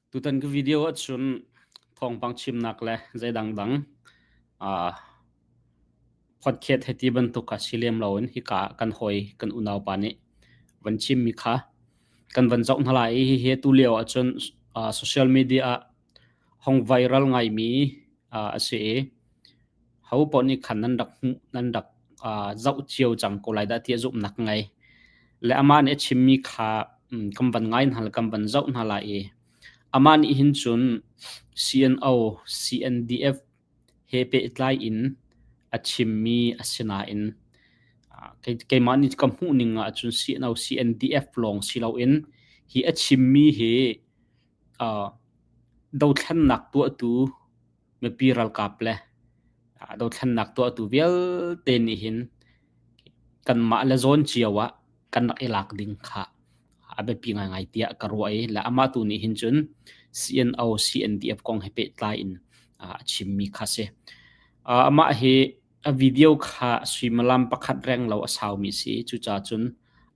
Tutan ka video ahcun thawngpang chimnak le zei dangdang uh, podcast hei ti bantuk kha si lem loin hika kan hawi kan unaupa nih van chimmi kha kan van zoh hna lai i hihi tu lio ahcun uh, social media ah hong viral ngaimi uh, a si i ho paoh nih khan nan rak hmuh nan rak uh, zoh cio cang ko lai dah tiah zumhnak ka ngei. Le amah nih a chimmi kha um, kan van ngai hna le kan van zoh hna lai i amah nih hin cun CNO, CNDF he pehtlai in a chimmi a si nain keimah nih ka hmuh ning ahcun CNO, CNDF lawng si loin hi a chimmi hi dothlennak tuahtu mipi ralkap le dothlennak tuahtu vialte nih hin kanmah le zawn cio ah kan rak i lak ding kha a biapi ngaingai tiah ka ruah i le amah tu nih hin cun CNO CNDF kong he pehtlai in a chimmi kha si. Amah hi a video kha suimilam pakhat reng lo a saumi si. Cucaah cun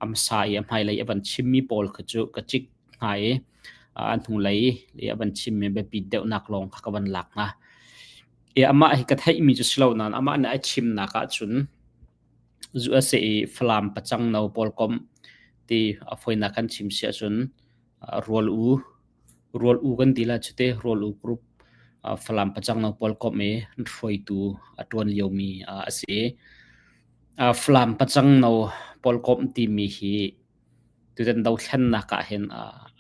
a hmasa i a hmailei a van chimmi pawl kha cu ka cik hna i a hnulei i a van chimmi biapi deuhnak lawng kha ka van lak hna. I amah hi ka theihmi cu si lo nain amah nih a chimnak ahcun USA i Falam pacang no pawl komh ti a fawinak kan chim si ahcun rual u rual u kan ti la cute rual u group Falam pacang no pawl komh i hruaitu a ṭuan liomi a si. Falam pacang no pawl komh timi hi tutan dothlennak ah hin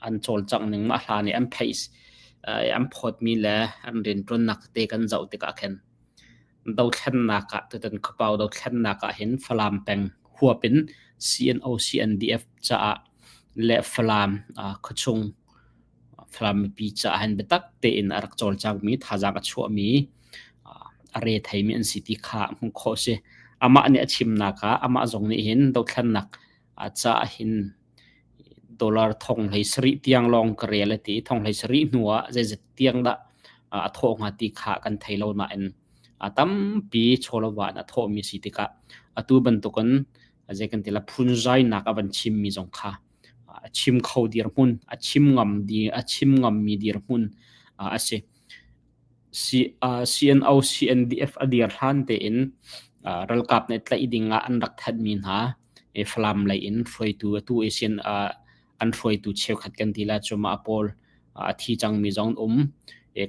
an cawlcangh ning mah hlan i an theih an phawtmi le an rianṭuannak tete kan zoh tikah khin dothlennak ah tutan khuapau dothlennak ah hin Falam peng huap in CNO CNDF caah le Falam khuachung Falam mipi caah hin biatak tein a rak cawlcangmi thazaang a chuahmi a re theimi an si ti kha hmuh khawh a si. Amah nih a chimnak ah amah zong nih hin dothlennak caah hin dollar thong hlei sarih tiang lawng ka rel a ti. Thong hlei sarih hnu ah zeizat tiang dah a thawh hnga ti kha kan thei lo nain a tampi chawlava in a thawhmi si tikah atu bantukin zei kan ti la phunzainak a van chimmi zong kha a chim kho dirhmun a chim ngam di a chim ngammi dirhmun a si. CNO CNDF a dir hlan tein ralkap nih tlaih ding ah an rak thanhmi hna Falam lei in hruaitu atu Asian an hruaitu cheukhat kan ti la cu mah pawl a thi cangmi zong an um.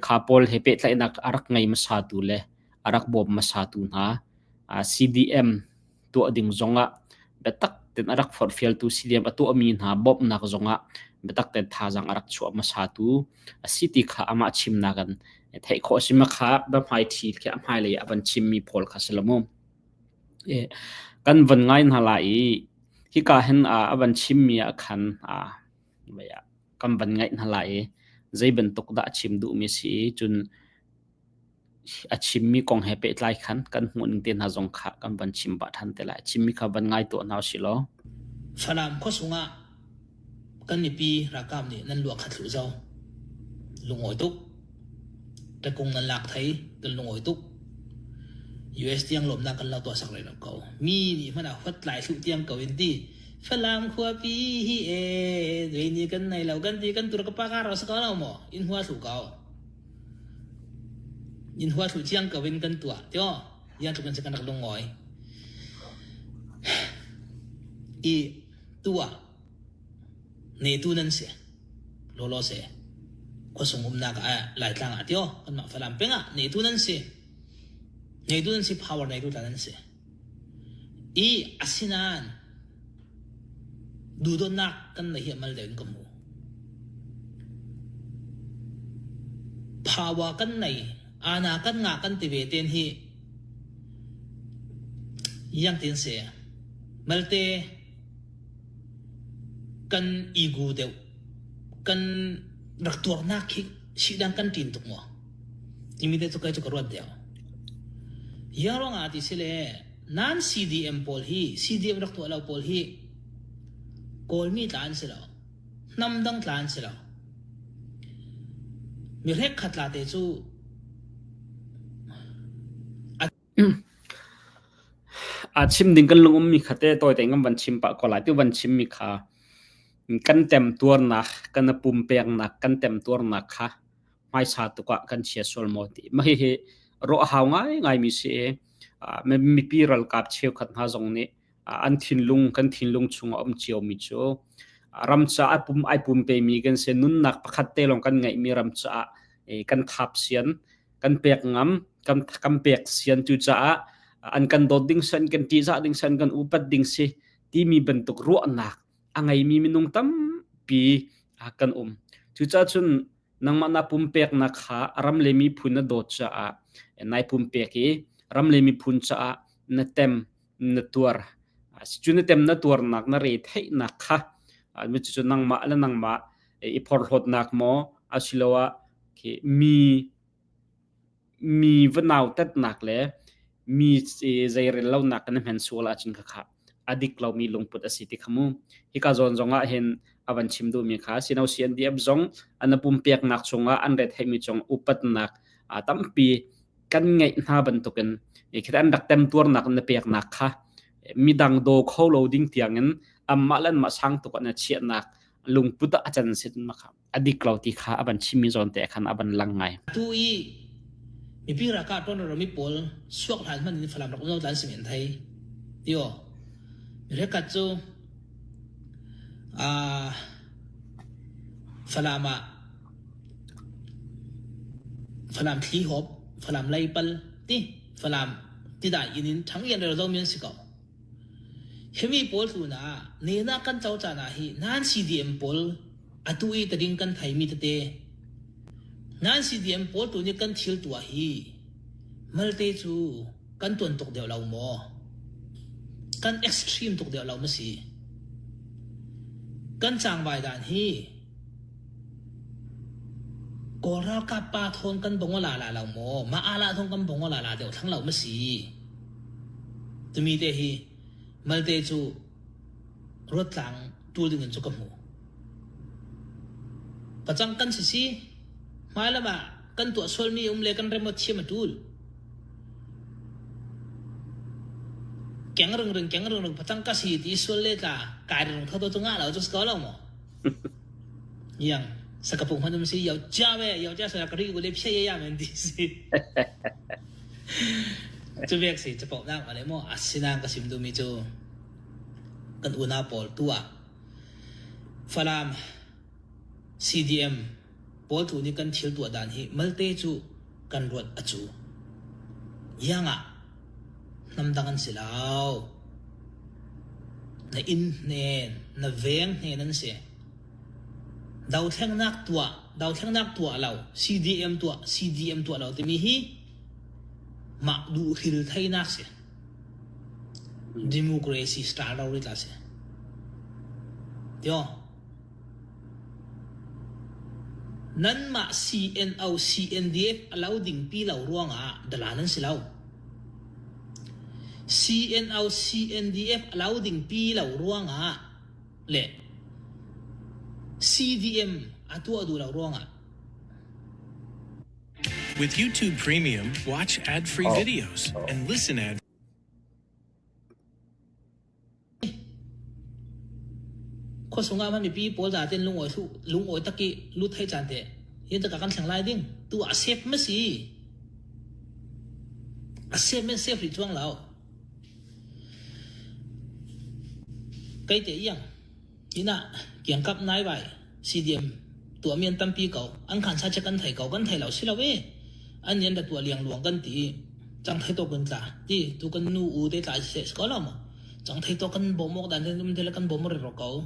Kha pawl he pehtlaihnak a rak ngei hmasatu le a rak bawm hmasatu hna CDM tuah ding zongah biatak tein a rak forhfialtu CDM a tuahmi hna bawmhnak zongah biatak tein thazaang a rak chuah hmasatu a si ti kha amah chimnak in theih khawh a si. Mah kha biahmaiṭhi khi a hmailei a van chimmi pawl kha si lo mu. Kan van ngai hna lai i hika hin a van chimmi ah khan kan van ngaih hna lai i zei bantuk dah a chim duhmi si i cun a chimmi kong he pehtlai khan kan hmuhning te hna zong kha kan van chim pah ṭhan te lai. Chimmi kha van ngai tuah hna usih law. Falam khuasung ah kan mipi ralkap nih nan luak khat thlu zo. Lungawi tuk. Takung nan lak thei kan lungawi tuk. US tiang lawmnak kan lo tuah sak rih lo ko. Mi nih hmanh ah huat tlai thlu tiang ko in ti. Falam khuapi hi e dei ni kan nei lo kan ti kan tur ka pa ka ro sa ko lo maw in hua thlu ko. In hua thlu ciang ko in kan tuah tio yan tluk in kan rak lungawi. I tuah neitu nan si lawlaw se khuasung umnak ah Laitlang ah tio kanmah Falam peng ah neitu nan si neitu nan si power neitu tla nan si i asinain duhdawtnak kan nei hi a mal deuh in ka hmu power kan nei ana kan ngah kan ti ve ten hi yang tin se malte Kan i-gu deuh. Kan rak tuarnak khi sihdang kan ṭin tuk maw? Timi te cu kai cu ka ruat deuh. Hi ruangah ti si le nan CDM pawl hi CDM rak tuah lo pawl hi Kawlmi tla an si lo. Hnam dang tla an si lo. Mi hrek khat tla te cu a A chim ding kan lung ummi kha te tawi tein kan van chim pah ko lai. Tu van chimmi kha. Kan temtuarnak, kan i pumpeknak, kan temtuarnak kha hmaisa tuk ah kan chia sual maw ti. Mah hihi ruah a hau ngaingaimi si i mipi ralkap cheukhat hna zong nih an thinlung kan thinlung chungah um ciomi cu ram caah pum ai pumpemi kan si nunnak pakhat te lawng kan ngeihmi ram caah kan thap sian kan pek ngam kan kan pek sian cucaah an kan dawt ding si an kan ṭihzah ding si an kan upat ding si timi bantuk ruahnak a ngeimi minung tampi kan um. Cucaah cun nangmah na pumpeknak kha ram le miphun na dawt caah nai pumpek i ram le miphun caah na tem na tuar. Cu na tem na tuarnak na re theihnak kha cucu nangmah le nangmah i phorhlawtnak maw asiloah mi mi va nautatnak le mi zeirel lonak kan hman sual ahcun khakha a dik lomi lungput a si ti kha mu. Hika zawn zong ah hin a van chim duhmi kha sino CNDF zong an pumpeknak chungah an retheihmi cung upatnak tampi kan ngeih hna bantukin khi an rak temtuarnak na peknak kha midang daw kho lo ding tiangin anmah le anmah sang tuk an chiahnak lungput ah a can si kha a dik lo ti kha a van chimmi zawn te khan a van lang ngai. Tu i mipi ralkap ṭuan rami pawl suak hlan hmanh in Falam rak um lo tlan si men thei. Tio. Mirekat cu aa Falam ah Falam thli hop, Falam leipal ti Falam tidai inn in ṭhang lian rel zomi an si ko. Himi pawl tlun ah nena kan co caan ah hi nan CDM pawl atu i tading kan theimi tete nan CDM pawl tu nih kan thil tuah hi malte cu kan tuan tuk deuh lo maw? Kan extreme tuk deuh lo ma si? Kan cangvai dan hi Kawl ralkap pa thawn kan bong la la lo maw? Mah ala thong kan bong la la deuh thlang lo ma si? Timi te hi Malte cu ruattlang ṭul dingin cu ka hmu. Pacang kan si si, hmailam ah kan tuah sualmi um le kan remot thiam a ṭul. Keng ringring keng ringring pacang ka si ti sual le tla kai ring tho to cu ngah lo cu si ko lo maw? Yang sakapung hman um si yau chia ve yau chia sa ka ri ku le phia ye ya men ti si. Cu vek si caponak ma le maw asinain ka sim duhmi cu kan unau pawl tu ah Falam CDM pawl tu nih kan thil tuah dan hi malte cu kan ruat a cu. Iang ah hnam dang an si lo. Na inn hnen, na veng hnen an si. Dothlennak tuah, dothlennak tuah lo, CDM tuah, CDM tuah lo timi hi mah duhhril theinak si. Democracy star ro ri tla si. Tio. Nanmah CNO, CNDF a lo ding pi lo ruangah dalan an si lo. CNO, CNDF a lo ding pi lo ruangah le CDM a tuah duh lo ruangah With YouTube Premium, watch ad-free Oh. videos and listen ad Khuasung ah mipi pawl zaten lungawi thlu lungawi tak i lut thei caan te hi taka kan thleng lai ding tu a sef ma si a sef men sef rih chuang lo Kei te iang inn ah kiangkap naivai CDM tuahmi an tampi ko. An khan sa che kan thei ko. Kan thei lo si lo e. An nih an ra tuah liangluang kan ti i cang thei to kan tla ti tu kan nu u te tla si se ko lo maw. Cang thei to kan bawm awk dan um te le kan bawm ri ro ko.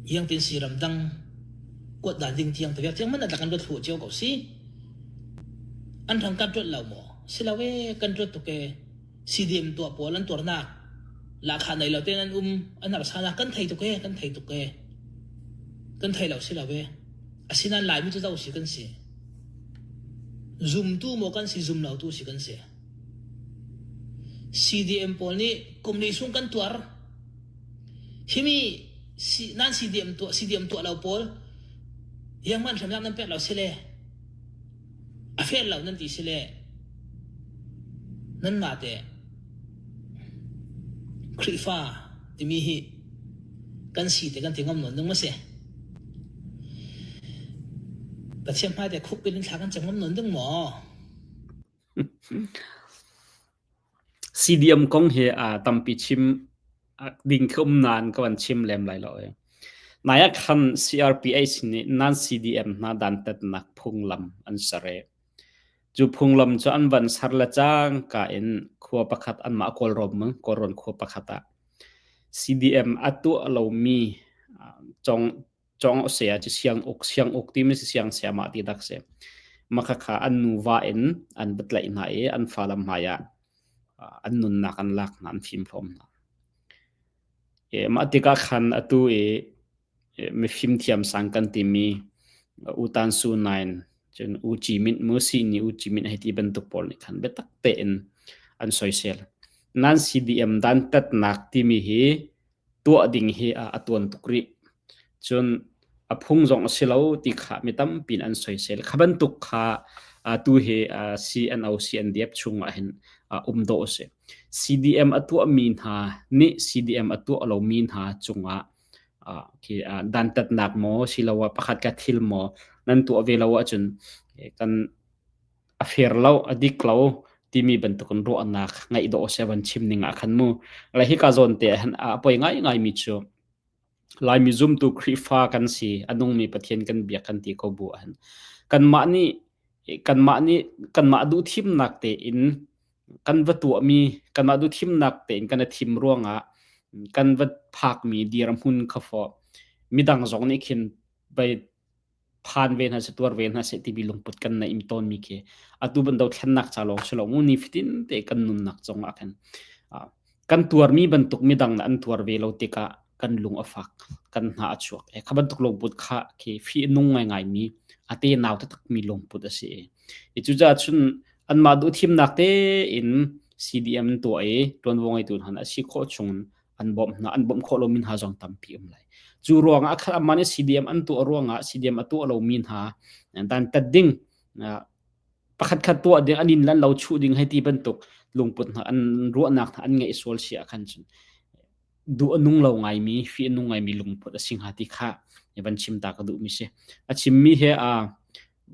Iang tin si ram dang kuat dan ding tiang te tiang man kan rat thlu cio ko si. An rang kan tuat lo maw? Si lo e kan tuat tuk e. CDM tuah pawl an tuarnak lahkhah nei lo tein an um an harsanak kan thei tuk ee kan thei tuk ee kan thei lo si lo ee asinain Laimi cu zo si kan si zumtu maw kan si zum lo tu si kan si CDM pawl nih kum li chung kan tuar himi nan CDM tuah CDM tuah lo pawl yangman hramnak nan pek lo si le A fel lo nan ti si le nanmah teh Khrihfa timi hi Kan si te kan ti ngam nawn ding ma si? Pathian hmai te khuk in thla kan cam ngam nawn ding maw? CDM kong hi tampi chim ding khi um nain ka van chim lem lai lo. Nai ah khan CRPH nih nan CDM hna dantatnak phunglam an ser i cu phunglam cu an van ser le cangka in khua pakhat anmah Kawlram Kawlrawn khua pakhat ah CDM a tuah lomi cong cong saya cu sianguk sianguk timi si siang sayamah ti dak si. Makhakha an nuva in an va tlaih hna i an falam hmai ah an nunnak an lak hna an fimhlawm hna. Mah tikah khan atu i mifim thiamsang kan timi U Tan Su Nain cun U Ci Mint mu sihni U Ci Mint hei ti bantuk pawl nih khan biatak tein an soisel. Nan CDM dantatnak timi hi tuah ding hi a tuan tuk rih. Cun a phung zong a si lo ti kha mi tampi in an soisel. Kha bantuk kha tu hi CNO CNDF chung ah hin um dawh a si. CDM a tuahmi hna nih CDM a tuah lomi hna cungah khi dantatnak maw siloah pakhat ka thil maw nan tuah ve lo ahcun kan a fair lo a dik lo timi bantukin ruahnak ngeih dawh a si van chim ning ah khan mu. Le hika zawn te ah hin a poi ngaingaimi cu Laimi zumtu Khrihfa kan si, a nungmi Pathian kan biak kan ti ko bu ahhin kanmah nih kanmah nih kanmah duhthimnak tein kan va tuahmi kanmah duhthimnak tein kan i thim ruangah kan va phakmi dirhmun kha fawh midang zong nih khin vai phan ve hna seh tuar ve hna seh timi lungput kan neih tawnmi khi atu ban dothlennak ca lawng si lo mu nifatin te kan nunnak zong ah khan kan tuarmi bantuk midang an tuar ve lo tikah kan lung a fak kan hna a chuak e kha bantuk lungput kha khi fi nung ngai ngai mi ate nau taktak mi lungput a si e cucaah cun anmah duh thimnak te in CDM tuah i tuanvo ngeitu hna a si khawh chung an bawmh hna an bawmh khawh lomi hna zong tampi um lai cu ruangah khat amah nih CDM an tuah ruangah CDM a tuah lomi hna dan tat ding pakhat khat tuah ding an in lan lo chuh ding hei ti bantuk lungput hna an ruahnak hna an ngeih sual si ah khan cun duh a nung lo ngaimi fi a nung ngaimi lungput a si hnga ti kha van chim ta ka duh mi si a chimmi he a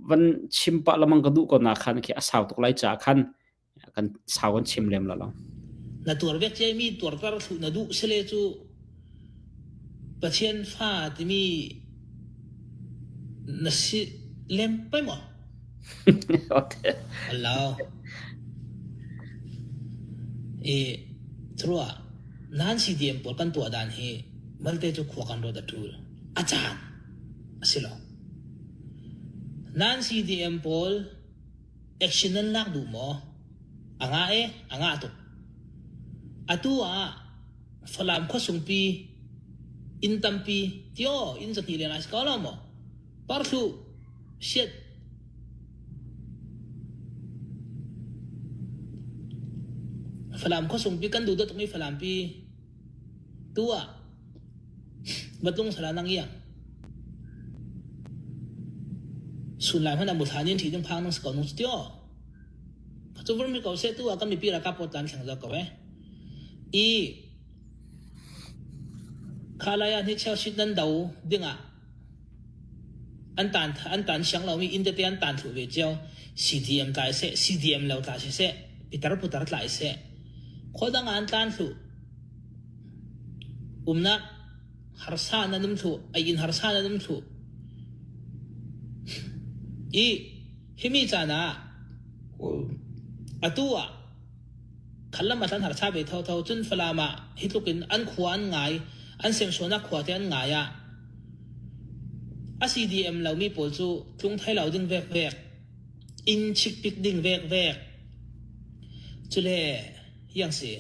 van chim pah lamang ka duh ko na khan khi a sau tuk lai ca khan kan sau kan chim lem lo lo. Na tuar vek mi tuarter thlu na duh sele cu Pathian fa timi na si lem pai maw? Allow. E through nan CDM pawl kan tuah dan hi malte cu khua kan ruat a tul. A caan a si lo. Nan CDM pawl Action nan lak duh maw? A ngah e, a ngah tuk. Atu ah Falam khuasungpi inn tampi tio inn zahnih leng ah si ko lo maw? Parthlu siat Falam khuasungpi kan duh tukmi Falampi tu ah Batlung sala nang iang. Sun lai hmanh ah muthla nin ṭhi ding phang nang si ko nung cu tio. Cu vur mi ko seh tu ah kan mipi ralkap pawl tlan thleng zo ko eh. I kha lai ah ni cheu sit nan do ding ah an tan an tan siang lomi inn tete an tan thlu ve cio. CDM tlai seh, CDM lo tla si seh, pitar putar tlai seh. Khua dang ah an tlan thlu. Umnak harsa nan um thlu, a inn harsa nan um thlu. I himi caan ah atu ah khallam ah tlan harsa ve thotho cun Falam ah hi tluk in an khua an ngai, an semsuanak khua te an ngai ah a CDM lomi pawl cu tlung thai lo ding vekvek, inn chikpik ding vekvek. Cule Iang si.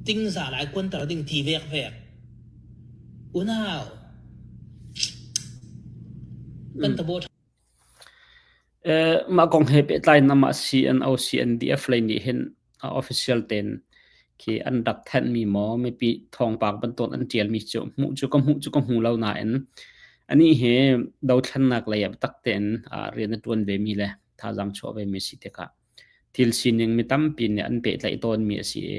Tingza lai kuanter ding ti vekvek. Unau. Kan tabo Mah kong he pehtlai in amah CNO CNDF lei nih hin official tein khi an rak thenhmi maw mipi thawngpang bantuk an ṭialmi cu hmuh cu ka hmuh cu ka hmu lo nain anih hi dothlennak lei ah biatak tein rian a ṭuan vemi le thazaang chuah vemi si tikah thil sining mi tampi nih an pehtlaih tawnmi a si i.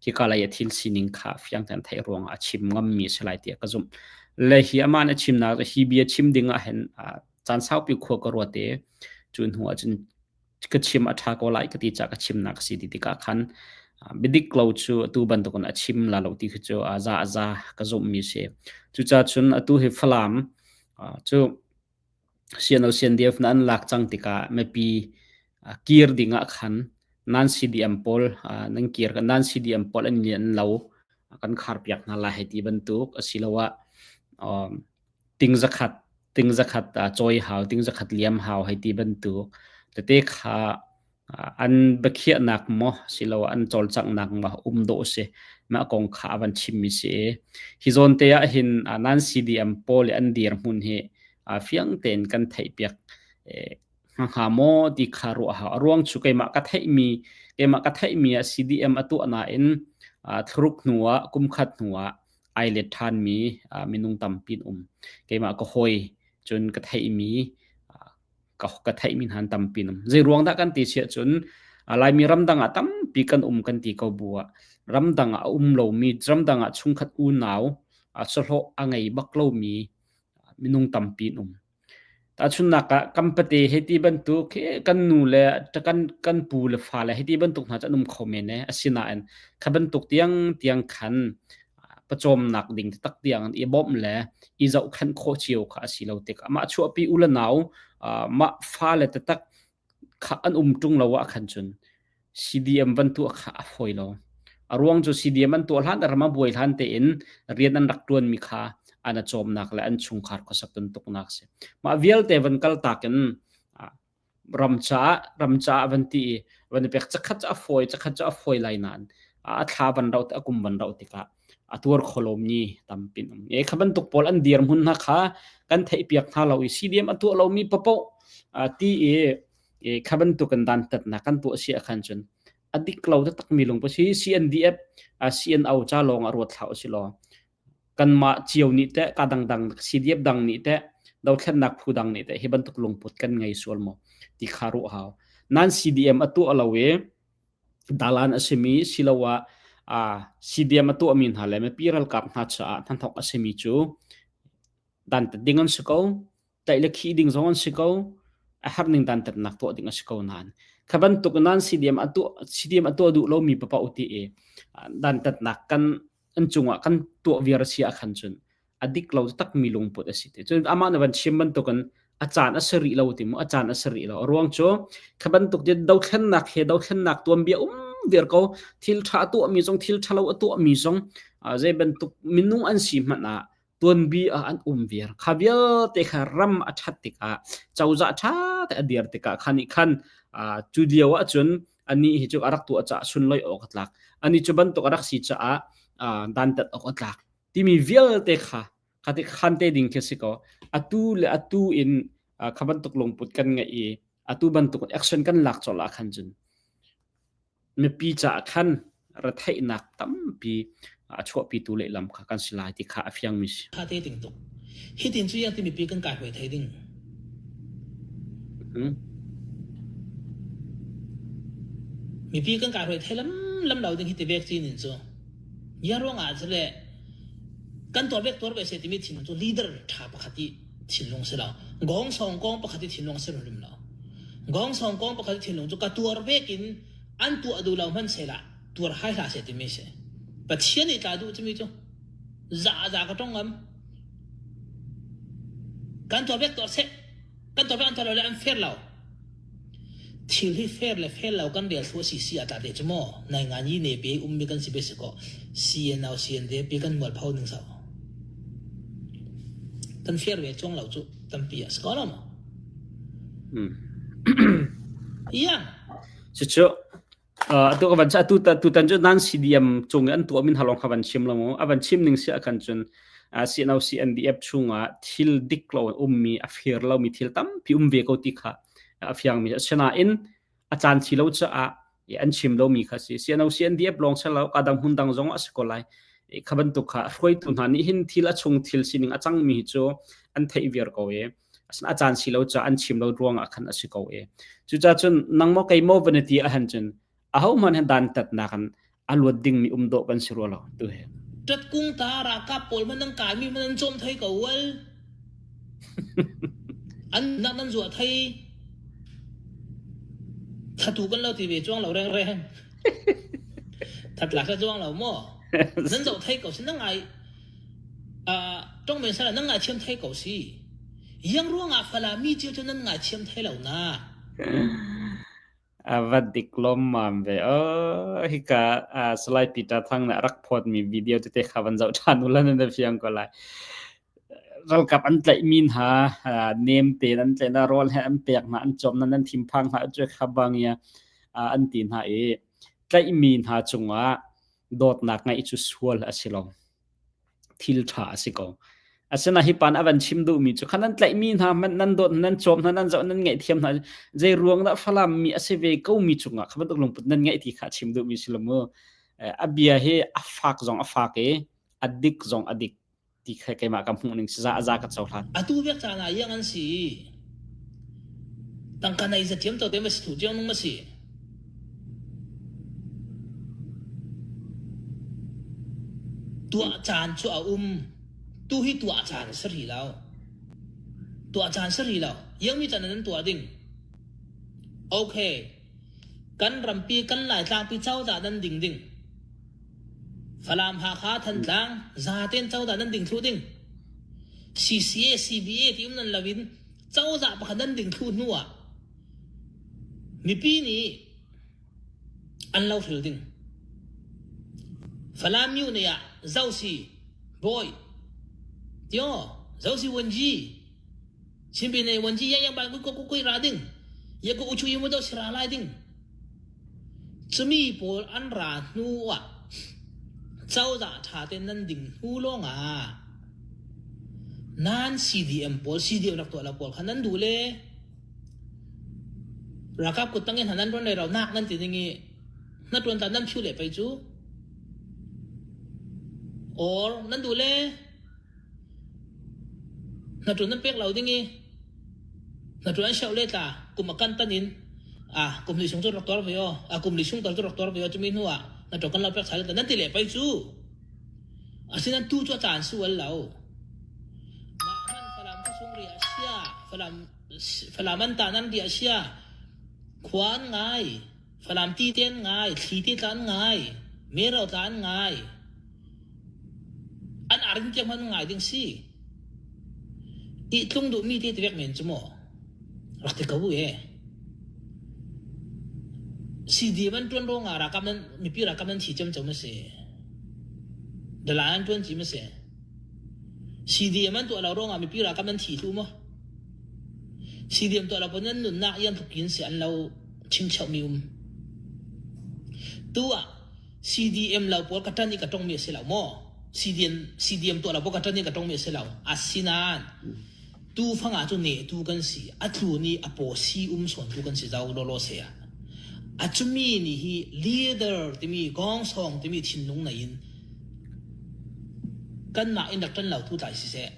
Khika lei a thil sining kha fiang tein theih ruangah a chim ngammi a si lai tiah ka zumh. Le hi amah nih a chimnak hi bia chim ding ah hin caan saupi khua ka ruat i cu hnu ah cun ka chim a ṭha ko lai ka ti caah ka chimnak a si ti tikah khan biadik lo cu atu bantukin a chim la lo ti khi cu a za a za ka zumhmi a si. Cucaah cun atu hi Falam cu CNO CNDF na an lak cang tikah mipi kir ding ah khan nan CDM pawl nan kir nan CDM pawl an an lo kan kharpiak hna lai hei ti bantuk asiloah ting zakhat ting zakhat cawi hau ting zakhat liam hau hei ti bantuk tete kha an biakhiahnak maw siloah an cawlcanghnak maw um dawh a si. Mah kong kha a van chimmi si i hi zawn te ah hin nan CDM pawl i an dirhmun hi fiang tein kan theihpiak hnga maw ti kha ruah hau. A ruang cu keimah ka theihmi keimah ka theihmi ah CDM a tuah nain thlaruk hnu ah kum khat hnu ah ai let ṭhanmi minung tampi an um. Keimah ka hawi cun ka theihmi ka theihmi hna an tampi an um. Zei ruang dah kan ti siah cun Laimi ramdang ah tampi kan um kan ti ko bu ah ramdang ah a um lomi ramdang ah chungkhat unau sahlawh a ngei bak lomi minung tampi an um. Tahchunhnak ah kan pate hei ti bantuk hi kan nu le kan kan pu le fale hei ti bantuk hna cu an um kho men ee. Asinain kha bantuk tiang tiang khan pawcawmnak ding taktak tiang i bawmh le i zohkhenh khawh cio kha a si lo tikah mah chuahpi u le nau mah fale taktak kha an um ṭung lo ah khan cun CDM van tuah kha a fawi lo. A ruang cu CDM an tuah hlan ram a buai hlan tein rian an rak ṭuanmi kha an a cawmnak le an chungkhar khuasak tuntuknak si. Mah vialte van kal tak in ram caah ram caah van ti i van i pek cakhat cu a fawi cakhat cu a fawi lai nain a thla van rauh a kum van rauh tikah a tuar kho lomi tampi an um. E kha bantuk pawl an dirhmun hna kha kan theihpiak hna lo i CDM a tuah lomi papoh ti i kha bantuk kan dantatnak kan tuah si ahkhan cun a dik lo takmi lungput hi CNDF CNO ca lawng ah ruat hlah usih law kanmah cio nih teh ka dangdang CDF dang nih teh dothlennak phu dang nih teh hi bantuk lungput kan ngei sual maw ti kha ruah hau. Nan CDM a tuah lo i dalan a simi siloah CDM a tuahmi hna le mipi ralkap hna caah hnahnok a simi cu dantat ding an si ko. Tlaih le khih ding zong an si ko. A herh ning dantatnak tuah ding a si ko nain kha bantuk nan CDM a tuah CDM a tuah duh lomi paoh ti i dantatnak kan an cungah kan tuah viar a si ah khan cun a dik lo takmi lungput a si te. Cun amah na van chim bantukin a caan a si rih lo ti mu a caan a si rih lo. A ruang cu kha bantuk ti dothlennak he dothlennak tuanbia um viar ko thil ṭha a tuahmi zong thil ṭhalo a tuahmi zong zei bantuk minung an si hmanh ah tuanbi ah an um viar. Kha vialte kha ram a ṭhat tikah cozah ṭha te a dir tikah khan nih khan cu lio ah cun anih hi cu a rak tuah caah sunlawih awk a tlak. Anih cu bantuk a rak si caah dantat awk a tlak timi vialte kha kha ti khan te ding khi si ko. Atu le atu in kha bantuk lungput kan ngeih i atu bantuk action kan lak colh ah khan cun mipi caah khan retheihnak tampi a chuahpitu lehlam kha kan si lai ti kha a fiangmi si. Tha te ting tuk. Hi tin cu yang ti mipi kan kai hoi thei ding. Mipi kan kai hoi thei lam lam lo ding hi ti vek chin in cu. Ya ruang ah cu le kan tuar vek tuar ve se timi thinlung cu leader tha pakhat i thinlung si lo. Gong song kong pakhat i thinlung si rim lo. Gong song kong pakhat i thinlung cu ka tuar vek in an tuah duh lo hmanh sehla tuar hai hlah seh timi si. Pathian nih tla duh cumi cu za za ka tong ngam. Kan tuar vek tuar seh. Kan tuar vek an tuar lo le an fair lo. Thil hi fair le fair lo kan rel thlu si si a tla te cu maw nai ngan yi ne pe ummi kan si be si ko CNO CND pi kan mual pho ning so. Kan fair ve chuang lo cu tampi a si ko lo maw? Yang. Cucu atu ka van atu tutan cu nan CDM cung i an tuah min halong kha van chim lo mu. A van chim ning si ahkhan cun CNO CNDF chungah thil dik lo ummi a fair lomi thil tampi um ve ko ti kha a fiangmi asinain a caan si lo caah an chim lomi kha si. CNO CNDF lawng si lo ka dang hmun dang zong a si ko lai. Kha bantuk kha hruaitu hna nih hin thil a chung thil sining a cangmi hi cu an theih viar ko i a caan si lo caah an chim lo ruangah khan a si ko i cucaah cun nang maw kei maw van i ti ahhan cun ahohmanh he dantatnak an A luat dingmi um dawh kan si rua lo tu hi. Ṭatkung ta ralkap pawl man nan kaimi man nan cawm thai ko ual. An nak nan zuah thai. Thatu kan lo ti ve chuang lo reng reng. Thatla ka chuang lo maw? Nan zoh thai ko si na ngai tong men sala nan ngai thiam thai ko si. Yang ruangah fala mi cio cu nan ngai thiam thai lo na. A va dik lawmmam ve. Aw, hika uh, Salai Peter Thang nih a rak phawtmi video tete kha van zoh ṭhan u law nan fiang ko lai. Ralkap an tlaihmi hna uh, nem tein an tlaih hna, rawl he an pek hna, an cawm hna, nan thinphang hna, cu kha bang ia uh, an ti hna i tlaihmi hna cungah dawtnak ngeih cu sual a si lo. Thil ṭha a si ko. Asinain hi pa nih a van chim duhmi cu kha nan tlaihmi hna hmanh nan dawt nan cawm hna nan zoh nan ngaihthiam hna zei ruang dah Falam mi a si ve komi cungah kha bantuk lungput nan ngeih ti kha a chim duhmi si lo mu. A bia hi a fak zong a fak i a dik zong a dik ti kha keimah ka hmuh ning si za a za ka cohlan. Atu vek caan ah iang an si. Tangka nei za thiam to te ma si thu tiang nung ma si. Tuah caan cu a um. Tu hi tuah caan a si rih lo. Tuah caan si rih lo. Iangmi caan nan tuah ding. Okay. Kan rampi kan Laitlangpi cozah nan ding ding. Falam Hakha Thantlang zaten cozah nan ding thlu ding. CCA CBA ti um nan lo in cozah pakhat nan ding thlu hnu ah Mipi nih an lo hril ding. Falam myu nih ah Zosi bawi tio Zosi wanji Chinpi nih wanji yang yang ban kui kui kui ra ding ye ku uchu yimu do sira lai ding cumi pawl an ra hnu ah cozah tha ten nan ding hnu lawng ah nan CDM pawl CDM rak tuah lo pawl kha nan duh le Ralkap kuttang in nan ṭuan rero nak nan ti ding i na ṭuan ta nan phiu le pei cu or nan duh le na ṭuan nan pek lo ding i na ṭuan an sioh le tla kum a kan tan in ah kum li chung cu rak tuar ve aw a kum li chung tal cu rak tuar ve aw cumi hnu ah na ṭuan kan lo pek sal nan ti le pei cu asinan tu cu a caan sual lo mah man falam khuasung ri a sia falam Falam an tah nan riah sia khua an ngai Falam ti te an ngai thli te tla an ngai mero tla an ngai an arin tiang hmanh ngai ding si i tlung duh mi te te vek men cu maw rak ti ko e CD man tuan ro nga rakam nan mipi rakam nan thi cem cem si dala an tuan chi ma si CDM an tuah lo ruangah mipi ralkap nan thi hlu maw? CDM tuah lo pun nan nunnak ian tluk in si an lo chingcheuhmi um. Tu ah CDM lo pawl ka ṭan i ka tongmi a si lo maw? CDM, CDM tuah lo pawl ka ṭan i ka tongmi a si lo. Asinain tu fang ah cu ne tu kan si. A tlu nih a paw si um sawn tu kan si zau lawlaw se ah. A cumi nih hi leader timi gongsong timi thinlung nei in Kanmah in rak ṭan lo tu tlai siseh,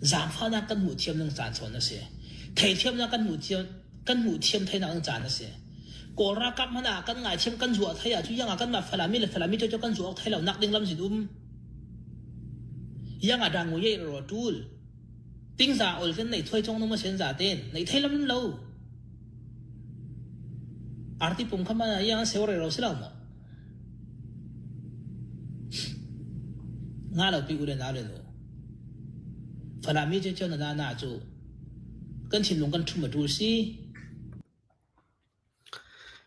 zaangfahnak kan hmuh thiam ning caan chawn a si. Theithiamnak kan hmuh thiam kan hmuh thiam theinak ning caan a si. Kawl ralkap hmanh ah kan ngaithiam kan zuah thei ah cu yang ah kanmah Falami le Falami cu kan zuah awk thei lo nak ding lam zin um. Yang ah dangu ye ro tul. Tingza ol ten nei thuai chong no ma sen za ten nei thei lam lo. Arti pum kha ma yang seu re ro si lo mo. Nga lo pi u le nau le nu. Falam mi cu na na cu kan thinlung kan ṭhum a ṭul si.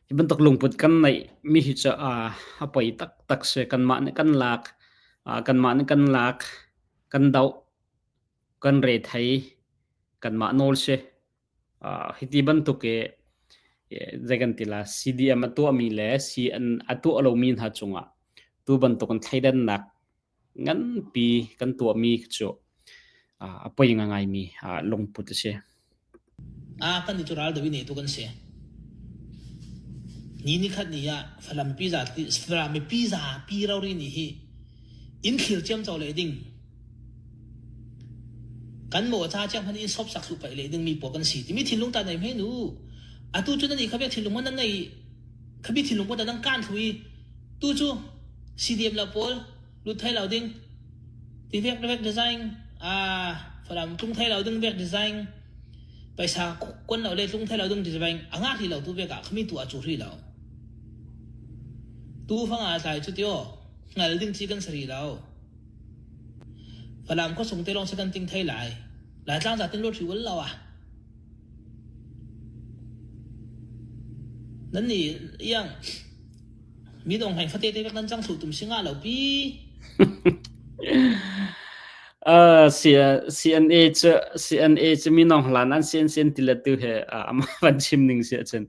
Hi bantuk lungput kan neih mi hi cu a poi taktak si. Kanmah nih kan lak, kanmah nih kan lak, kan doh, kan rethei, kanmah nawl si. Hiti bantuk i zei kan ti la CDM a tuahmi le CN a tuah lomi hna cungah tu bantuk in thleidannak nganpi kan tuahmi cu a poi ngaingaimi lungput a si. Ah kan cu ral dawi neitu kan si. Ni ni khat ni ah Falam mipi za Falam mipi za pi rori ni hi inn thlir ciam co le ding Kan maw ca ciang hmanh in sop sak hlu paih le dingmi pawl kan si timi thinlung ta nei hme nu. Atu cu nan i khabia thinlung man nan nei khabi thinlung put nan kan thlu i. Tu cu CDM lo pawl lut thai lo ding ti vek vek design ah Falam tlung thai lo ding vek design paisa kon lo le tlung thai lo ding design anga ri lo tu vek ah khami tu a chu ri lo tu fanga tlai chu tio ngal ding chi kan sari lo Falam khuasung te lawng si kan ting thai lai. Laitlang zatin luat ri ul lo ah. Nan nih iang mi dong hleng fate te vek nan cang thlu tum singa lo pi. CNA cu CNA cu minong hlan an CNC an ti le tu he ama van chim ning si ahcun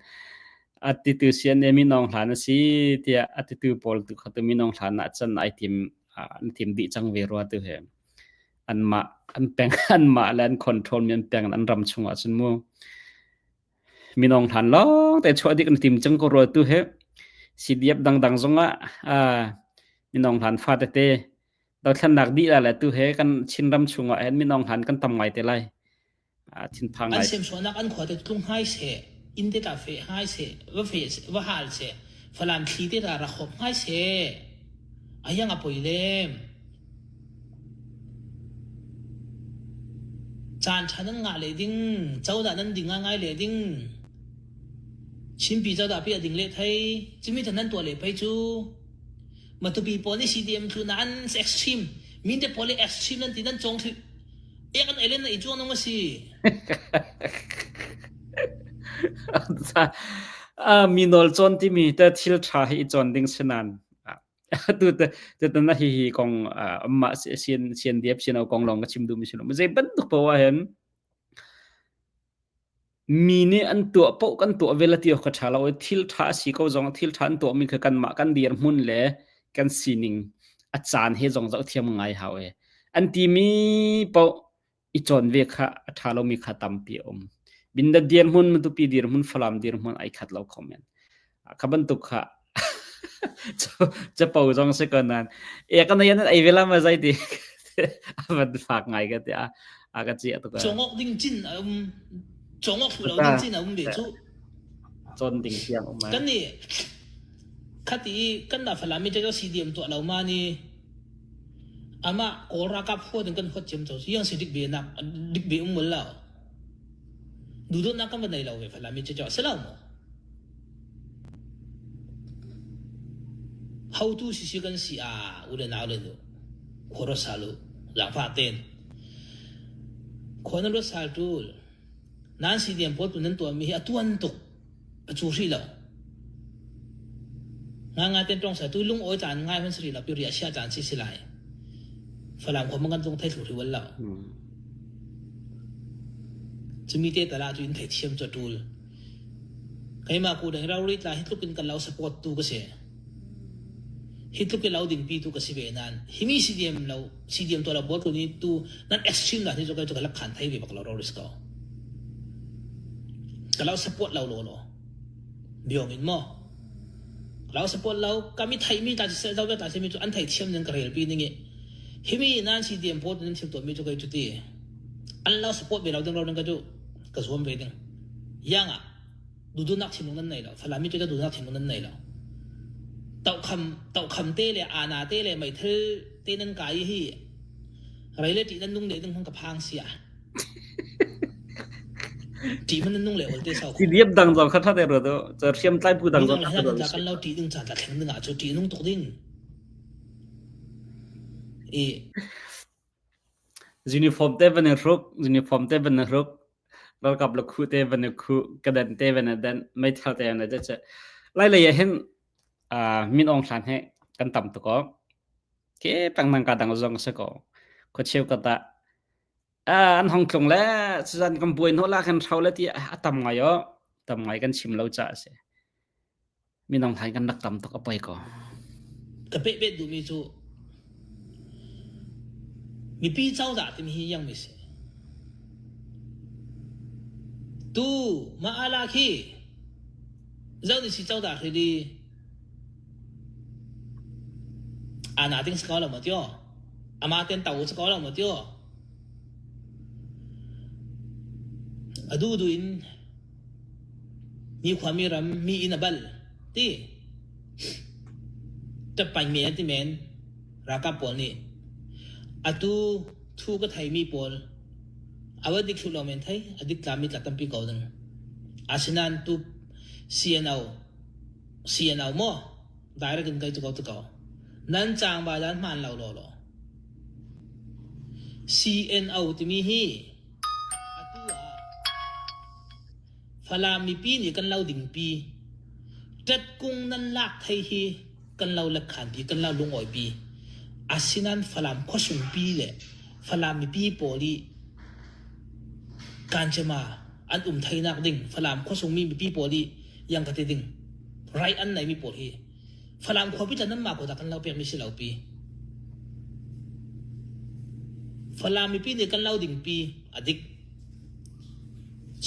a titu CNA minong hlan a si tiah a titu pawl tu kha tu minong hlan ah cun ai tim an tim dih cang ve rua tu he anmah an peng anmah le an control mi an peng an ram chungah cun mu minong hlan lawng te chuah dik an tim cang ko rua tu he CDF dangdang zongah minong hlan fa tete dothlennak dih la le tu he kan Chinram chungah hin minong hlan kan tam ngai te lai thinphang An ngai. semsuahnak an khua te tlung hai seh, inn te tla fe hai seh, va fe va hal seh, Falam thli te tla rak hop hai seh. Ayang a poi lem. Caan ṭha nan ngah le ding, cozah nan ding ngai le ding. Chinpi cozah pi a ding le thei, cimi than nan tuah le pei cu. Matupi pawl nih CDM tlu na an extreme, min te pawl nih extreme nan ti nan cong thli Ek an elen na i cuang nung a si. Mi nawl cawn timi te thil ṭha hi i cawn ding si nain tu te te na hi hi kong mah sian sian diap sian kong lawng ka chim duhmi si lo. Zei bantuk poah hin Mi nih an tuah paoh kan tuah ve la ti awk a ṭha lo i thil ṭha a si ko zong thil ṭha an tuahmi kha kanmah kan dirhmun le kan sining a caan he zong zoh thiam ngai hau e. An timi paoh i cawn ve kha a ṭha lomi kha tampi a um. Binda dirhmun, Matupi dirhmun, Falam dirhmun ai khat lo kho men. Kha bantuk kha capo zong si ko nain e kan ai nan ei ve la ma zai ti a van fak ngai ka ti a a ka ci tuk Congok ding cin a um congok thlu lo ding cin a um ve cu. Cawn ding tiang um Kan nih khati kan na Falam mi te CDM tuah lo ma ni ama Kawl ralkap huat in kan huat cem cho yang si dik be nak dik be um mul lo. Duhdawtnak kan va nei lo ve Falam mi che cho se lo mo. Hotu sisi kan si ah u le nau le nu khua ruat sal u zaangfah tein khua nan ruat sal ṭul nan CDM pawl tu nan tuahmi hi a tuan tuk a cu hrih lo ngangai ten tong sa tu lungawi caan ngai hman si rih lo pi ria sia caan si si lai Falam khua man kan tlung thei thlu hri wal lo cumi te tala cu in thei thiam cu ṭul Keimah ku deng rori tla hi tluk in kan lo support tu ka si. Hi tluk in lo dingpi tu ka si ve nan himi CDM lo CDM to lo bot ni tu nan extreme la ni zo kai chu ka lak khan thai ve bak lo rori ko. Ka lo support lo lo lo. Biong in mo. Ka lo support lo kami thai mi ta se zo ta se mi chu an thai thiam ning ka rel pi ning i himi nan CDM pot nan thil to mi chu kai chu ti an lo support ve lo ding ro ding ka chu ka zuam ve ding. Yang ah duhduhnak thinlung nan nei lo. Falam mi cu duhduhnak thinlung nan nei lo. Tohkham tohkham te le ana te le meithal te nan kai hi rei le ṭih nan nung le ding hmang ka phang sia. Ṭih man nan nung le ol te sau Si diap dang zong kha tha te ro do. Cha hriam tlai pu dang Mi zong dang kha le hna kan lo ṭih ding caan ta thleng ding ah cu ṭih nung tuk ding. I Uniform te van i hruk, uniform te van i hruk, ralkap lakhuh te van i khuh, kadan te van i danh, meithal te van i danh. Lailei ah hin uh, Min Aung Hlaing he kan tam tuk aw. Ke pengmang ka dang zong a si ko. Khuacheu ka tah ah an hong tlung le cuzan kan buai hnawh la kan hrau le ti a tam ngai aw. Tam ngai kan chim lo caah a si. Minung hlain kan rak tam tuk a poi ko. Ka pehpet duhmi cu mipi cozah timi hi yang mi si. Tu mah ala khi zo ni si cozah khi di ana ting si ko lo ma tio ama ten tau si ko lo ma tio adu du in Mi khua mi ram mi inn a bal ti. Ṭappaing men an ti men. Ralkap pawl nih atu thu ka theimi pawl a va dik thlu lo men thei a dik tlami tla tampi ko ding. Asinain tu CNO CNO maw direct in kai cu ko tu ko. Nan caang ba dan hmaan lo law law. CNO timi hi atu ah Falam mipi nih kan lo dingpi. Ṭatkung nan lak thei hi kan lo lekkhanpi, kan lo lungawipi. Asinain Falam khuasungpi le Falam mipi pawl i Kanchema an um theinak ding Falam khuasungmi mipi pawl i yang ka ti ding right an neimi pawl hi Falam khuapi tla nan mah ko dah kan lo pekmi si lo pi. Falam mipi nih kan lo ding pi a dik.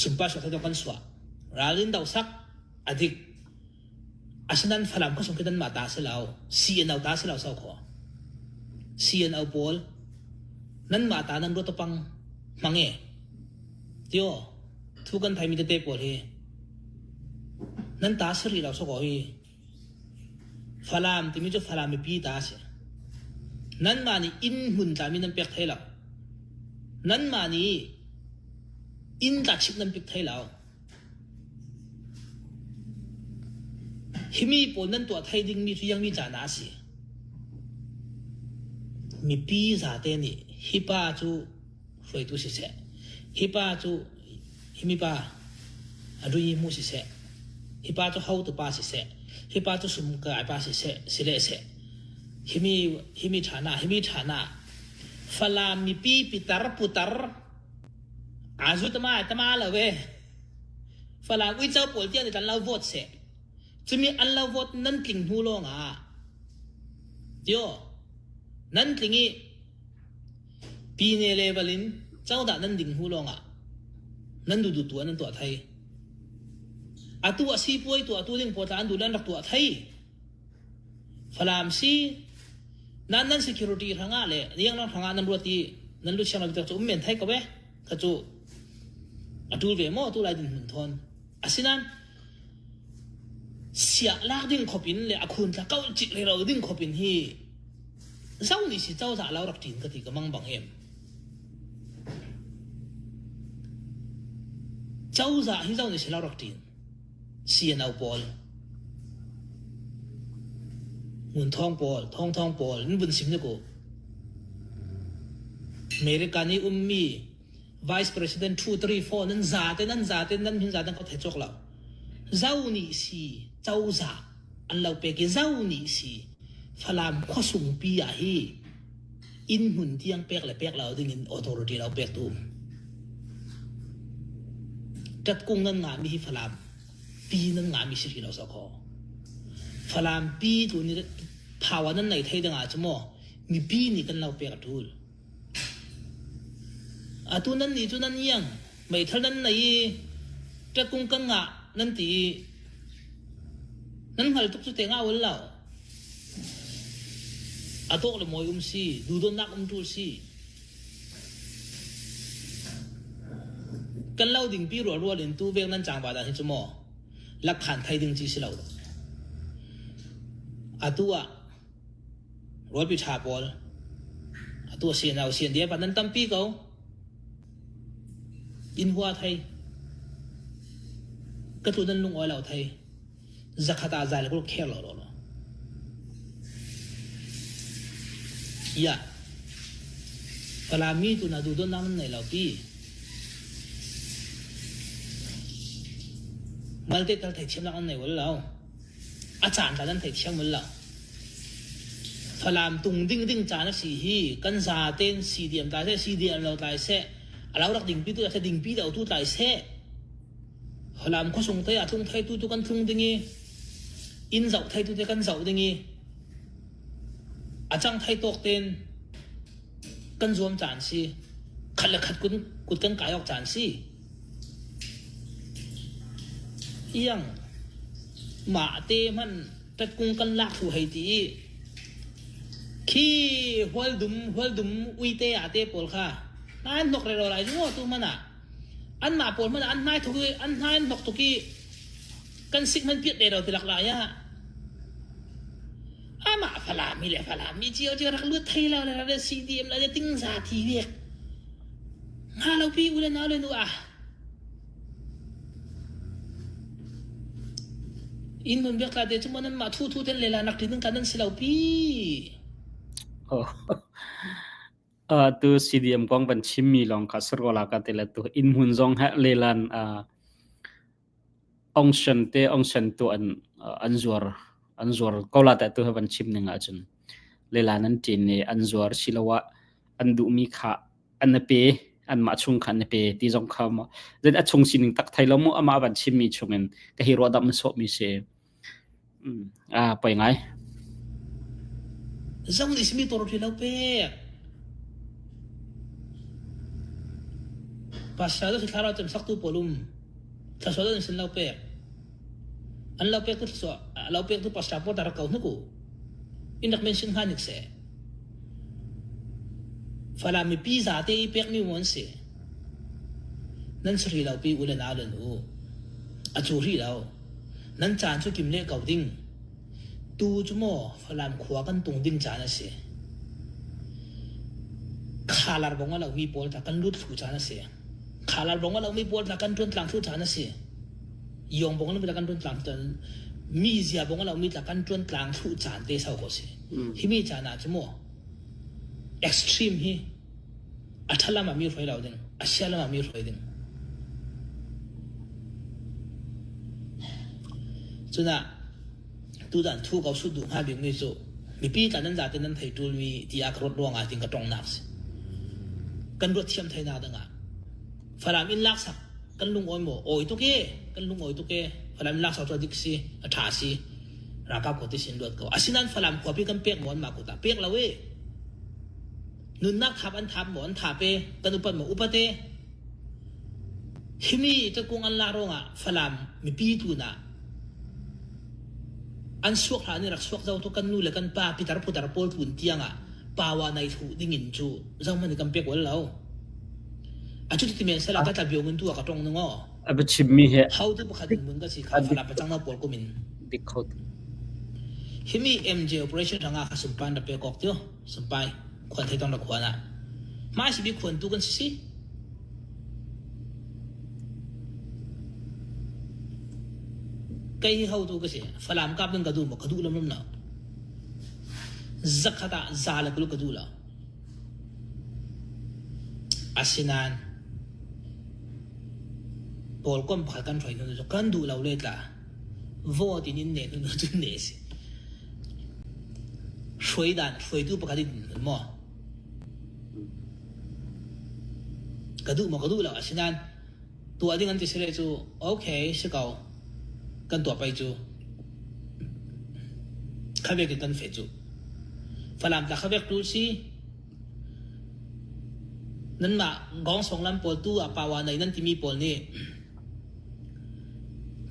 Sumpa suah thadok kan suah. Ralin do sak a dik. Asinan Falam khuasung khi nan mah ta si lo. CNO ta si lo sau kho. CNO pawl nan mah ta nan ruat pang hmang e. Tio thu kan thaimi tete pawl hi nan ta si rih lo so ko hi. Falam timi cu Falam mipi ta a si. Nanmah nih inn hmun tlami nan pek thai lo. Nanmah nih inn tla chip nan pek thai lo. Himi pawl nan tuah thai dingmi cu yangmi ca na a si. Mipi zate nih hi pa cu hruaitu siseh, hi pa cu hi pa a rui mu siseh, hi pa cu hotu pa siseh, hi pa cu sumkai pa siseh, sile seh. Himi himi ṭha na himi ṭha na Falam mipi pitar putar azu tama tama lo ve Falam uico pawl tiang nih kan lo vote seh cumi an lo vote nan tling hnu lawng ah tio nan tling i Pine level in cozah nan ding hnu lawngah nan duhduh tu ah nan tuah thai. Atu a sipuai tuah tu ding pawl tla an duh le an rak tuah thai. Falam si nan nan security hrangah le rianglang hrangah nan ruat i nan lu chiang lo cu um men thai ko ve kha cu a tul ve maw tu lai din hmun thon asinan siah lak ding khop in le a khun tla kau cik le ro ding khop in hi Zo nih si cozah lo rak ṭin ka ti ka mang bang em. Cozah hi zo nih si lo rak ṭin. CNO pawl, Ngun Thawng pawl, Thawng Thawng pawl, nan vun sim ku. America nih ummi Vice President 2, 3, 4 nan za te nan za te nan hin za te ko thei cawk lo. Zo nih si cozah an lo pek i zo nih si Falam khuasungpi ah hi inn hmun tiang pek le pek lo ding in authority lo pek tu. Tatkung nan ngahmi hi Falam pi nan ngahmi si hrih lo so kho. Falam pi tu nih power nan nei thei ding ah cu maw mipi nih kan lo pek a tul. Atu nan nih cu nan iang meithal nan nei i ṭekung kan ngah nan ti i nan hngal tuk cu te ngah ul lo. A dawh le mawi um si, duhdawtnak um ṭul si. Kan lo ding pi rual rual in tu veng nan cang ba dan hi cu maw lakphan thei ding ci si lo. Atu ah Rawlpi ṭha pawl atu a sian au sian dia pa nan tampi ko. Inn hua thei. Ka tlu nan lung oi lo thei. Zakhat ah zai le kul kher lo lo lo. Ya. Kalami tu na du don nan nei lo pi. Malte tal thei thiam nak an nei wal lo. A caan tla nan theithiam bal lo. Falam tung ding ding caan a si hi kan zaten CDM tlai seh CDM lo tlai seh a lo rak dingpi tu seh dingpi lo tu tlai seh Falam khuasung te a tlung thei tu tu kan tlung ding i inn zoh thei tu te kan zoh ding i a cang thei tawk ten kan zuam caan si khat le khat kun kut kan kai awk caan si Iang mah te hmanh tatkung kan lak thlu hei ti i khi hualdum hualdum uite ah te pawl kha an hnok rero lai cu tu hmanh ah anmah pawl hmanh ah an hnai tuk i an hnai an hnok tuk i kan sik hmanh piat rero ti lak lai ah. Amah Falam mi le Falam mi cio cio rak lut thei lo le rak le CDM le tingza thi vek. Nga lo pi u le nau le nu ah. Inn mun biak tla te cu nan mah thu thu ten le la nak tin kan nan si lo pi. Oh. Uh, tu CDM kong van chimmi lawng kha sarwala ka te le tu inn hmun zong he lelan uh, Aung San te Aung San tu an an zuar an zuar ko la ta tu he van chim ning ahcun lelan an ṭin i an zuar siloah an duhmi kha an pe anmah chung kha an pe ti zong kha maw zan a chung sining tak thai lo mu amah van chimmi chungin ka hi ruah dam sawhmi si a poi ngai Zong nih simi tor lo pek. Pasal si thlarau cem saktu pawl um. Thlasua an sin lo pek. An lo pek tu thlasua lo pek tu pastor pawl tar ko hnuku. In rak mention hnga nik se. Falam mipi zate i pekmi mu an si. Nan si rih lo pi u le nau len u. A cu rih lo. Nan caan cu kim le ko ding. Tu cu maw Falam khua kan tung ding caan a si. Khalar bong a lomi pawl tla kan lut thlu caan a si. Khalar bong a lomi pawl tla kan ṭuan tlang thlu caan a si. Yong bong a lomi tla kan ṭuan tlang caan mi zia bong a lomi tla kan ṭuan tlang thlu caan te sau ko si. Hi mi caan ah cu maw extreme hi a ṭhalam ah mi hruai lo ding, a sialam ah mi hruai ding. Cunah tutan thu ko sut duh hnga bikmi cu mipi tla nan zate nan thei ṭulmi ti ah ka ruat ruangah tin ka tongnak si. Kan ruat thiam theinak dingah Falam inn laksak kan lungawi maw awi tuk e kan lungawi tuk e Falam inn laksak cu a dik si a ṭha si ralkap ko ti sin luat ko asinain Falam khuapi kan pek maw anmah kut ah pek lo e nunnak thap an thap maw an thap e kan upat maw upat e himi cakung an la ruangah Falam mipi tu na an suak hlah nih rak suak zau tu kan nu le kan pa pitar putar pawl tun tiang ah pawa nai thlu dingin cu zohmanh kan pek wal lo a cu ti men sala ka tla biong in tu ka tong ngo A biachimmi hi how tu pakhat in mun ka si kha Falam pachang na pawl kumin dik kho himi MJ operation ranga kha sumpan ra pe kok tio Sumpai khuan thei tong ra khuan ah mah si bi khuan tu kan si si kei hi ho tu ka si Falam kap ding ka duh maw ka duh lam lam lo zakhat ah za le kul ka duh lo asinain pawl kom pakhat kan hruai hnu cu kan duh lo le tla vote in in ne hnu cun ne si Hruai dan hruaitu pakhat in maw ka duh maw ka duh lo asinain tuah ding an ti sile cu okay si ko kan tuah pei cu kha vek in kan fe cu Falam tla kha vek tu si nanmah gong song lam pawl tu ah pawa nei nan timi pawl nih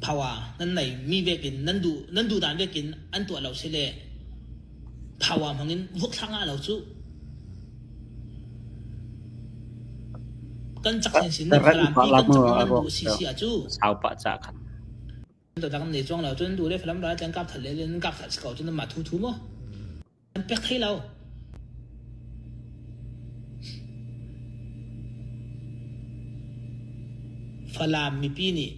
Power nan nei mi vekin nan duh nan duh dan vekin an tuah lo si le power hmangin vuk thla ngah lo cu kan cak sin sin nan falam pi kan cak nan duh si si ah cu sau pah ca khan to dang ne chuang lo cun duh le falam ral tlen kap that le nan kap that ko cun ma thu thu mo An pek thai lo. Falam mipi nih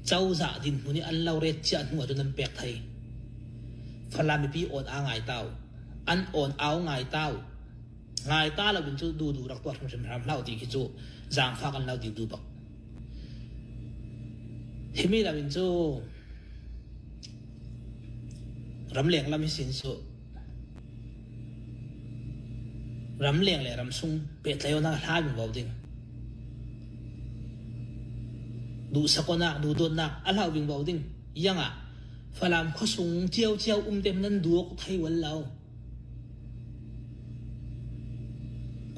cozah dinhmun i an lo ret cia hnu ahcun an pek thai. Falam mipi awn aa ngai tau. An awn au ngai tau. Ngai ta lo in cu du du rak tuah hrimhrim hram hlah ti khi cu zaangfak an lo ti du bak. Himi lam in cu Ramleng lam hi sin cu ramleng le ramsung pehtlaihnak hla in vo ding. Duhsakonak, duhdawtnak a hlau ding vo ding. Yang ah Falam khuasung ciocio um te nan duak thei wal lo.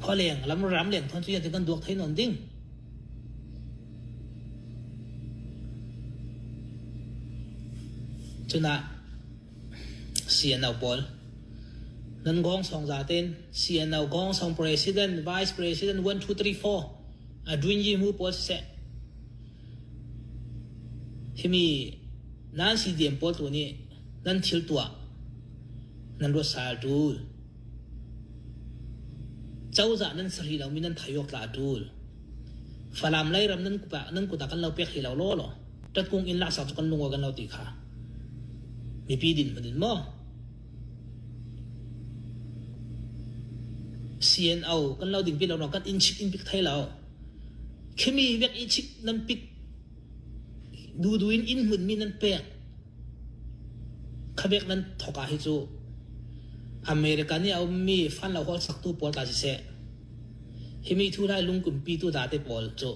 Khualeng lam ramleng thon cu yan te kan duak thei non ding. Cun ah CNO pawl nan gawng sawng zaten CNO gawng sawng president, vice president 1 2 3 4 a Dwinyi mu pawl siseh himi nan CDM pawl tu nih nan thil tuah. Nan ruat sal ṭul. Cozah nan si rih lomi nan thei awk tla a ṭul. Falam leiram nan kut ah nan kut ah kan lo pek hlei lo law law. Ṭatkung inn laksak cu kan lungawi kan lo ti kha. Mipi dinhmun in maw? CNO kan lo ding pi lo kan inn chik in pik thei lo. Khimi vek i chik nan pik dudu in inn hmunmi nan pek. Khabek nan thok ah hi cu America nih a ummi fan lo hol saktu pawl tla siseh himi thu lai lungkumpi tu da te pawl cu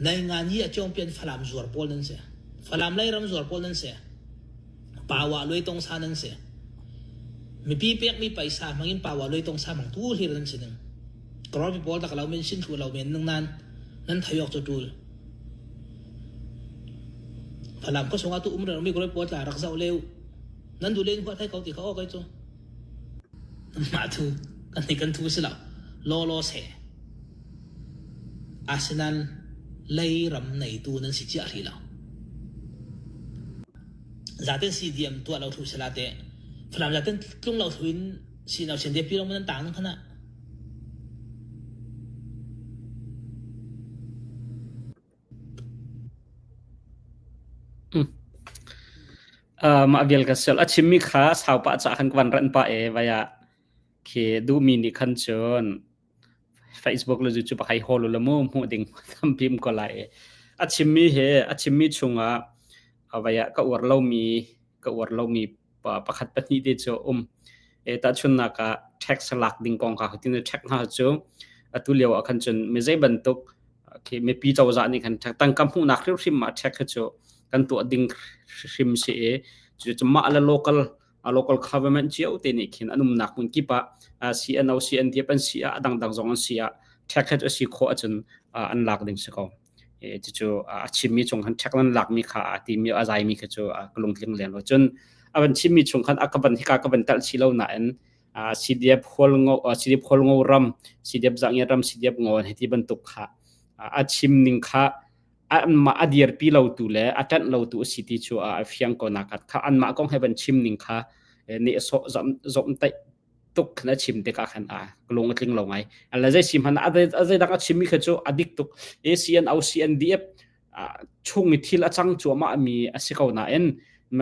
nai nga ni a chongpian Falam zuar pawl nan si. Falam lei ram zuar pawl nan si. Pawa luai tong sa nan si. Mipi pekmi paisa hmangin pawa luai tong sa hmang tu hlir nan si ning. Kror mi pawl tak lo men sin thu lo men nang nan nan thayok cu tul. Falam khua chungah tu um reng mi kore pawl tla rak zoh leu. Nan du len hua thai ko ti kha aw kai cu. Mah thu kan ni kan thu si lo. Law law se. Asinan lei ram nei tu nan si chiah ri lo. Zaten si diam tuah lo thu sela te. Falam zaten tlung lo thu in si no chen de pi long nan tang khana. Mah vial ka sel. A chimmi kha saupa ca khan ka van ranh pah e vai ah khi duhmi nih khan cun Facebook le YouTube ah hei hawl u law mu hmuh ding tampi um ko lai i. A chimmi he a chimmi chungah vai ah ka uar lomi ka uar lomi pakhat pahnih te cu a um. E tahchunhnak ah tax lak ding kong kha tin tax hna cu atu lio ah khan cun mi zei bantuk khi mipi cozah nih khan tangka hmuhnak hrimhrim ah tax kha cu kan tuah ding hrim si i cu mah le local a local government cio te nih khin an umnak hmun kip ah CNO CNDF an si ah dangdang zong an si ah tax kha cu a si khawh ahcun an lak ding si ko. Cucu a chimmi chung khan ṭhek nan lakmi kha a timi a zaimi kha cu ka lungtling leng lo. Cun a van chimmi chung khan a ka van hika ka van telh chih lo nain CDF Hualngo CDF Hualngo ram CDF Zangiat ram CDF Ngawn hiti bantuk kha a chim ning kha anmah a dirpi lotu le a ṭanh lotu a si ti cu a fiang ko nakat kha anmah kong he van chim ning kha nih zomhtaih tuk khan a chim tikah khan a ka lung a tling lo ngai. La zei si hmanh a zei dang a chimmi kha cu a dik tuk. ACN OCNDF chung i thil a cang cuahmah mi a si ko nain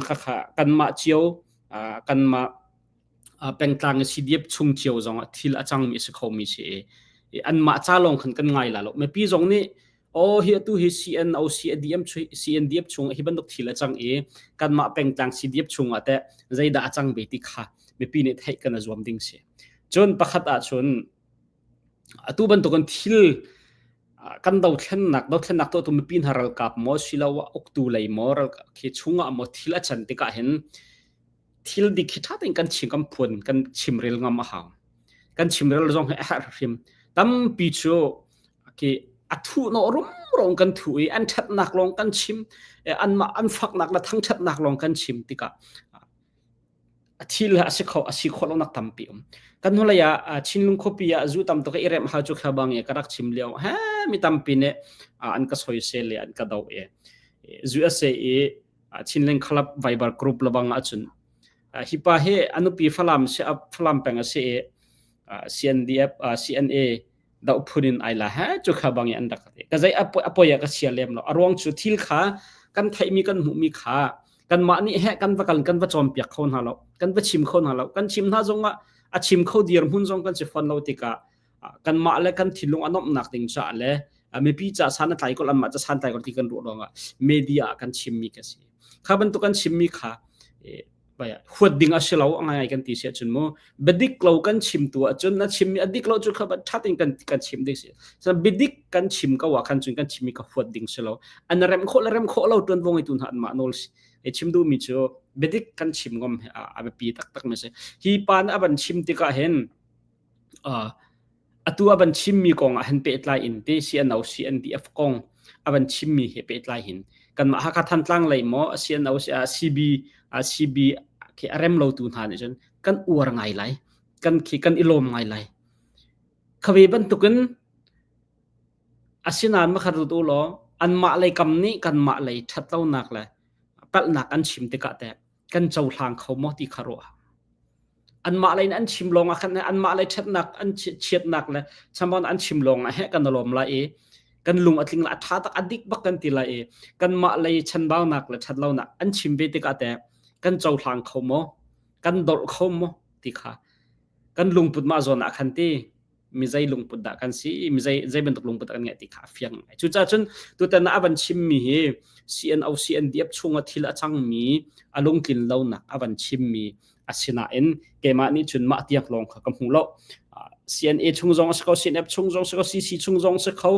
kha kanmah cio kanmah pengtlang i CDF chung cio zong ah thil a cangmi a si khomi si i anmah ca lawng khan kan ngai la lo. Mipi zong nih Aw hi atu hi CNO CDM CNDF chung hi bantuk thil a cang i kanmah pengtlang CDF chung ah teh zeidah a cang ve ti kha mipi nih theih kan a zuam ding si. Cun pakhat ah cun atu bantukin thil kan dothlennak dothlennak tuahtu mipi hna ralkap maw siloah uktu lei maw ralkap khi chungah maw thil a can tikah hin thil dik hi ṭha tein kan chim kan phuan kan chimrel ngam a hau. Kan chimrel zong hi a herh hrim. Tampi cu khi a thuhnawh rumro kan thu i an ṭhatnak lawng kan chim anmah an faknak le thangṭhatnak lawng kan chim tikah a thil a si kho a si khawh lonak tampi um kan hnulei ah Chinlung khuapi ah zu tam tuk i remh hau cu kha bang i ka rak chim lio he mi tampi nih an ka soisel le an ka do i USA i Chinland Club Viber group lebang ahcun hi pa hi a nupi Falam si Falam peng a si i CNDF CNA doh phun in ai la he cu kha bang i an rak ti ka zei a poi ah ka chia lem lo a ruang cu thil kha kan theihmi kan hmuhmi kha kanmah nih he kan va kal kan va cawnpiak kho hna lo kan va chim kho hna lo kan chim hna zong ah a chim kho dir hmun zong kan si fawn lo tikah kanmah le kan thinlung a nomhnak ding caah le mipi ca san a tlai ko anmah ca san tlai ko ti kan ruah ruangah media ah kan chimmi ka si kha bantuk kan chimmi kha huat ding a si lo a ngai kan ti si ahcun mu biadik lo kan chim tu ahcun na chimmi a dik lo cu kha ṭhat in kan kan chim ding si so biadik kan chim ko ah khan cun kan chimmi ka huat ding si lo an rem khawh le rem khawh lo ṭuanvo ngeitu hna anmah nawl si e chim duhmi cu biadik kan chim ngam a biapi taktak mi si hi pa na a van chim tikah hin Atu a van chimmi kong ah hin pehtlai in te CNO CNDF kong a van chimmi he pehtlai hin kanmah Hakha Thantlang lei maw CNO CB CB khi a rem lotu hna nih cun kan uar ngai lai kan khi kan i lawm ngai lai khawe bantukin asinain makhat rut u law anmah lei kam nih kanmah lei ṭhatlonak le palhnak an chim tikah teh kan cohlang kho maw ti kha ruah. Anmah lei in an chim lawng ah khan anmah lei ṭhatnak an chiatnak le chambaunak an chim lawng ah heh kan lawm lai i kan lung a tling la a ṭha tak a dik bak kan ti lai i kanmah lei chanbaunak le ṭhatlonak an chim ve tikah teh kan cohlang kho maw kan dolh kho maw ti kha kan lungput mah zawn ah khan ti mi zei lungput dah kan si mi zei zei bantuk lungput dah kan ngeih ti kha a fiang ngai. Cucaah cun tutan ah a van chimmi hi CNO CNDF chungah thil a cangmi a lungtlin lonak a van chimmi asinain keimah nih cun mah tiang lawng kha ka hmu lo. CNA chung zong a si ko, CNF chung zong si ko, CC chung zong si kho,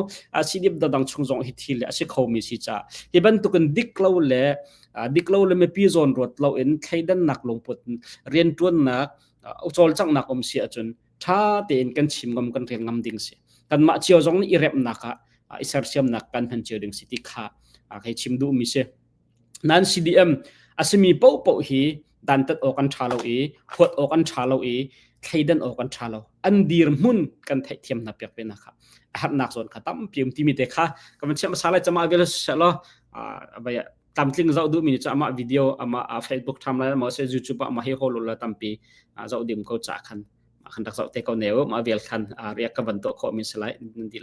CDF dadang chung zong hi thil a si kho mi si ca. Hi bantukin dik lo le dik lo le mipi zawn ruat lo in thleidannak lungput riantuannak cawlcanghnak um si ahcun ṭha tein kan chim ngam kan rel ngam ding si. Kanmah cio zong nih i remnak ah i sersiamnak kan hman cio ding si ti kha hei chim duhmi si. Nan CDM a simi paohpaoh hi dantat awk an ṭha lo i huat awk an ṭha lo i thleidan awk an ṭha lo. An dirhmun kan theihthiam hna piak ve na kha a harnak zawn kha tampi um timi te kha ka van chiah hmasa lai cama vial selaw tlamtling zoh duhmi nih cu amah video amah Facebook tham lai maw se YouTube ah amah hi hol la tampi zoh dim ko cha khan khan rak zoh te ko ne u ma vial khan riak ka van to kho mi salai nan di la.